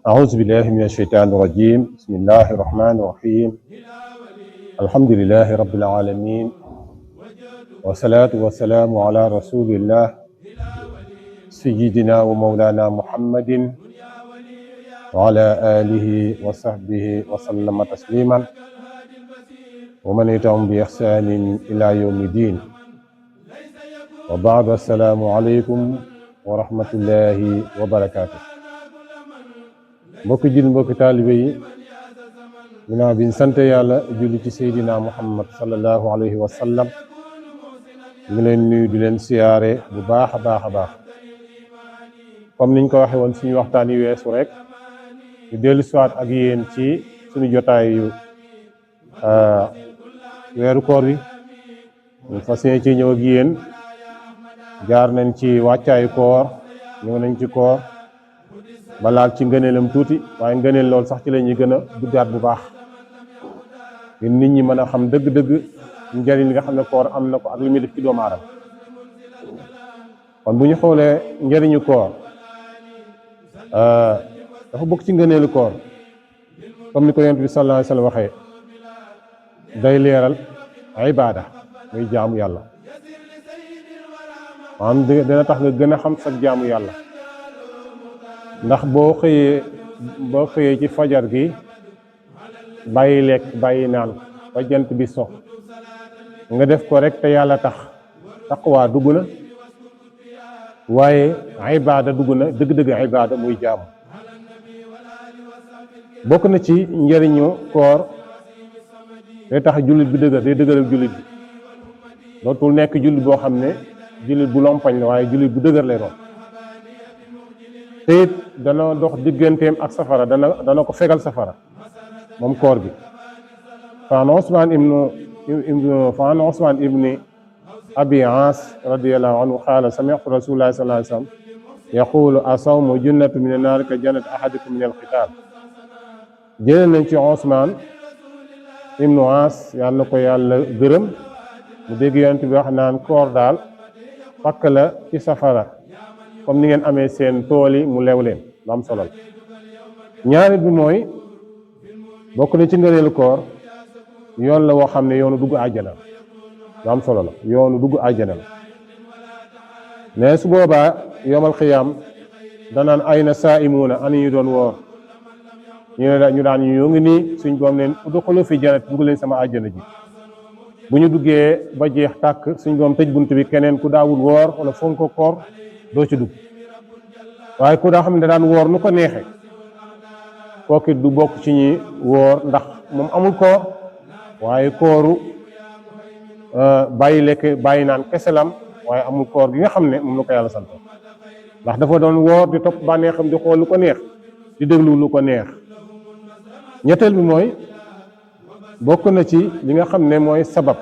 أعوذ بالله من الشيطان الرجيم بسم الله الرحمن الرحيم الحمد لله رب العالمين والصلاة والسلام على رسول الله سيدنا ومولانا محمد وعلى آله وصحبه وسلم تسليما ومن يتبعهم بإحسان إلى يوم الدين وبعد السلام عليكم ورحمة الله وبركاته mbokki jil mbokki taalibe yi ginnaaw bi ñu sant yàlla julli ci seydina muhammad sallallahu alayhi wa sallam ngi leen nuyu di leen siyaare bu baax a baax comme niñ ko waxee woon suñu waxtaan yi weesu rek ñu dellu siwaat ak yéen ci suñu jotaayu weeru koor bi ñu fas yéene ci ñëw ak yéen jaar nañ ci wàccaayu koor ñëw nañ ci koor balaal ci ngëneelam tuuti waaye ngëneel lool sax ci la ñuy gën a duggaat bu baax ngir nit ñi mën a xam dëgg-dëgg njëriñ li nga xam ne koor am na ko ak li muy def ci doomu aadama kon bu ñu xoolee njëriñu koor dafa bokk ci ngëneelu koor comme ni ko yonent bi sallallahu alayhi wa sallam waxee day leeral ibaada muy jaamu yàlla maanaam dina tax nga gën a xam sa jaamu yàlla ndax boo xëyee ci fajar gi bàyyi lekk bàyyi naan ba jant bi so nga def ko rek te yàlla tax taqwa dugg na waaye ibaada dugg na dëgg-dëgg ibaada muy jaamu bokk na ci njëriñu koor day tax jullit bi dëgër day dëgëral jullit bi dootul nekk jullit boo xam ne jullit bu lompañ la waaye jullit bu dëgër lay doon te it dana dox digganteem ak safara dana ko fegal safara moom koor gi faan Usmaan ibni Abi Aas radiyallahu anhu qaala sami'tu rasuulallahi sallallahu alayhi wa sallam yaqulu as-sawmu junnatun mina naar ka jannati ahadikum min al-qitaal jëlee nañ ci Usmaan ibnu Aas yàlla na ko yàlla gërëm mu dégg yonent bi wax naan koor daal fakk la ci safara comme ni ngeen amee seen tool yi mu lew leen lu am solo la ñaari bi mooy bokk na ci ngëneelu koor yoon la woo xam ne yoonu dugg àjjana lu am solo la yoonu dugg àjjana la mais su boobaa yowmal xiyaam danaan ay na saaimuuna ani ñu doon woor ñu daan ñu ngi nii suñ boom neen udxulu fi jannat dugg leen sama àjjana ji bu ñu duggee ba jeex tàkk suñ boom tëj bunt bi keneen ku daawul woor wala fonk koor doo ci dugg waaye ku daa xam ne daan woor nu ko neexee kooku du bokk ci ñi woor ndax moom amul koor waaye kooru bàyyi lekk bàyyi naan keselam waaye amul koor gi nga xam ne moom la ko yàlla sant ndax dafa doon woor di topp bànneexam di xool lu ko neex di déglu lu ko neex ñetteel bi mooy bokk na ci li nga xam ne mooy sabab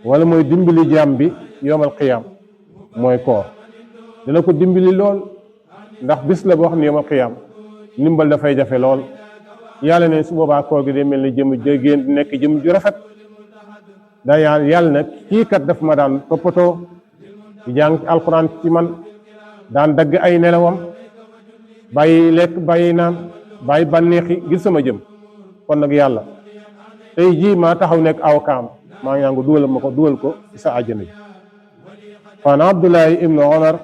wala mooy dimbali jaam bi yowmal qiyaam mooy koor dina ko dimbali lool ndax bis la boo xam ne yowmal qiyaam ndimbal dafay jafe lool yàlla ne su boobaa koor gi day mel ni jëm jégéen di nekk jëm ju rafet daa yàlla nag kii kat daf ma daan toppatoo di jàng ci alxuraan ci man daan dagg ay nelawam bàyyi lekk bàyyi naan bàyyi bànneexi ngir sama jëm kon nag yàlla tey jii maa taxaw nekk aw kaam maa ngi nangu dugal ko ci sa àjjana ji fan Abdullahi ibnu Umar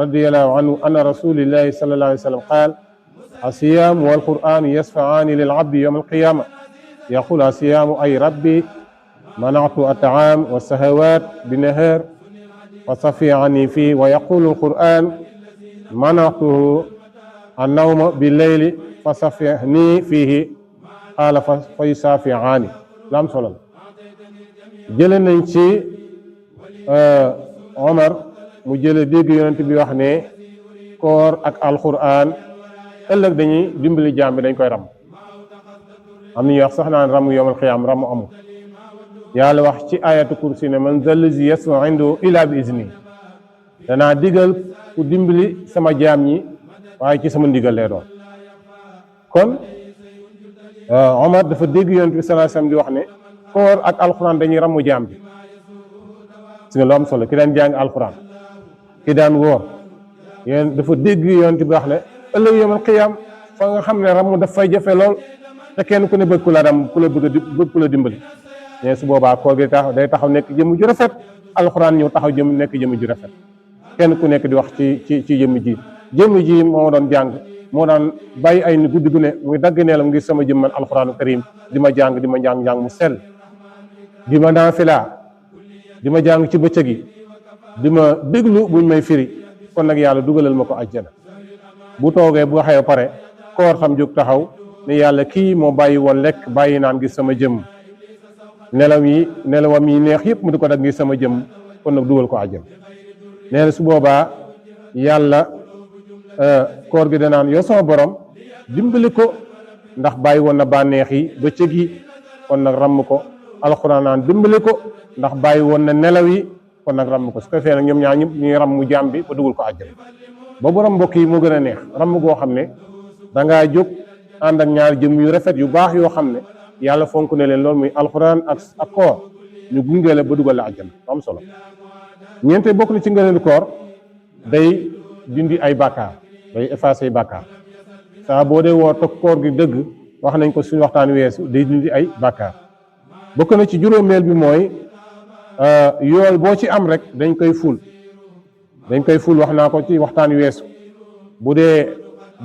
radiyallahu anhu anna rasulillahi sallallahu alayhi wa sallam qaal الصيام والقرآن يشفعان للعبد يوم القيامة يقول الصيام أي ربي منعت الطعام والشهوات بالنهار فصفي عني فيه ويقول القرآن منعته النوم بالليل فصفيني فيه قال فيصافعاني لام صلى jële nañ ci Omar mu jële dégg yonent bi wax ne koor ak alquran ëllëg dañuy dimbali jaam bi dañ koy ram am nañuy wax sax naan ramu yowmal xiyaam ramu amul yàlla wax ci ayatu kursi ne man zallazi yasfa'u indahu illa bi izni danaa digal ku dimbali sama jaam ñi waaye ci sama ndigal lay doon kon Omar dafa dégg yonent bi sallallahu alayhi wasallam di wax ne koor ak alxuraan dañuy ramu jaam bi si nga lu am solo ki daan jàng alxuraan ki daan woor yéen dafa dégg yonent bi wax ne ëllëg yawmal qiyaam fa nga xam ne ramm daf fay jafe lool te kenn ku ne bëgg ku la ram ku la bëgg ku la dimbali mais su boobaa koor gi day taxaw nekk jëmm ju rafet alxuraan ñëw taxaw jëm nekk jëmm ju rafet kenn ku nekk di wax ci jëmm ji moo doon jàng moo daan bàyyi ay ni guddi gu ne muy dagg neelam ngir sama jëmman alxuraanu karim di ma jàng njàng mu sell di ma naafila di ma jàng ci bëccëg yi di ma déglu buñ may firi kon nag yàlla dugalal ma ko àjjana bu toogee bu waxee pare koor xam jóg taxaw ne yàlla kii moo bàyyi woon lekk bàyyi naan ngir sama jëmm nelawam yi neex yëpp mu di ko dagg ngir sama jëmm kon nag dugal ko àjjana nee na su boobaa yàlla koor gi danaan yow sama borom dimbali ko ndax bàyyi woon na bànneex yi bëccëg yi kon nag ramm ko alxuraan naan dimbali ko ndax bàyyi woon na nelaw yi kon nag ramm ko su ko fee nag ñoom ñaar ñëpp ñuy ramm jaam bi ba dugal ko àjjana boobu ram mbokk yi moo gën a neex ramm goo xam ne dangaa jóg ànd ak ñaar jëm yu rafet yu baax yoo xam ne yàlla fonk ne leen loolu muy alxuraan ak koor ñu gunge la ba dugal la àjjana am solo ñeente bokk na ci ngëneelu koor day dindi ay bàkkaar day effacer ay bàkkaar saa boo dee woor toog koor gi dëgg wax nañ ko suñu waxtaan weesu day dindi ay bàkkaar bokk na ci juróomeel bi mooy yool boo ci am rek dañ koy ful wax naa ko ci waxtaan weesu bu dee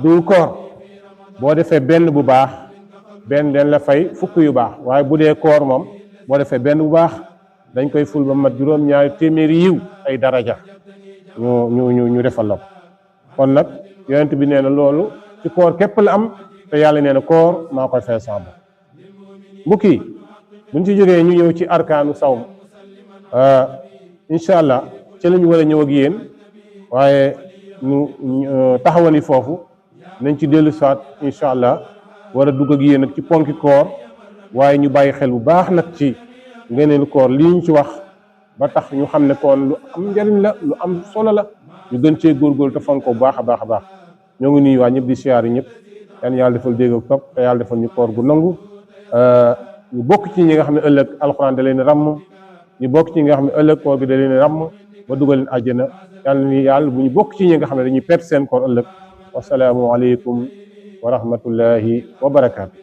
du koor boo defee benn bu baax benn dañ la fay fukk yu baax waaye bu dee koor moom boo defee benn bu baax dañ koy ful ba mat juróom-ñaari téeméeri yiw ay daraja ñu defal la ko kon nag yonent bi nee na loolu ci koor képp la am te yàlla nee na koor maa koy fay samba mbokk yi buñ ci jógee ñu ñëw ci arkaanu sawm incha allah ci lañu war a ñëw ak yéen waaye ñu taxawani foofu nañ ci dellu saat incha allah war a dugg ak yéen nag ci ponki koor waaye ñu bàyyi xel bu baax nag ci ngeneelu koor lii ñu ci wax ba tax ñu xam ne koon lu am njariñ la lu am solo la ñu gën cee góorgóorlu te fonk ko bu baax a baax a baax ñoo ngi nuyu waa ñëpp di siyaar yi ñëpp yan yàlla defal dégg ak topp te yàlla defal ñu koor gu nangu ñu bokk ci ñi nga xam ne ëllëg alxuraan da leen ràmm ñu bokk ci ñi nga xam ne ëllëg koor gi da leen ràmm ba dugal leen àjjana yàlla bu ñu bokk ci ñi nga xam ne dañuy perte seen koor ëllëg wasalaamu aleykum wa rahmatullahi wa barakaatu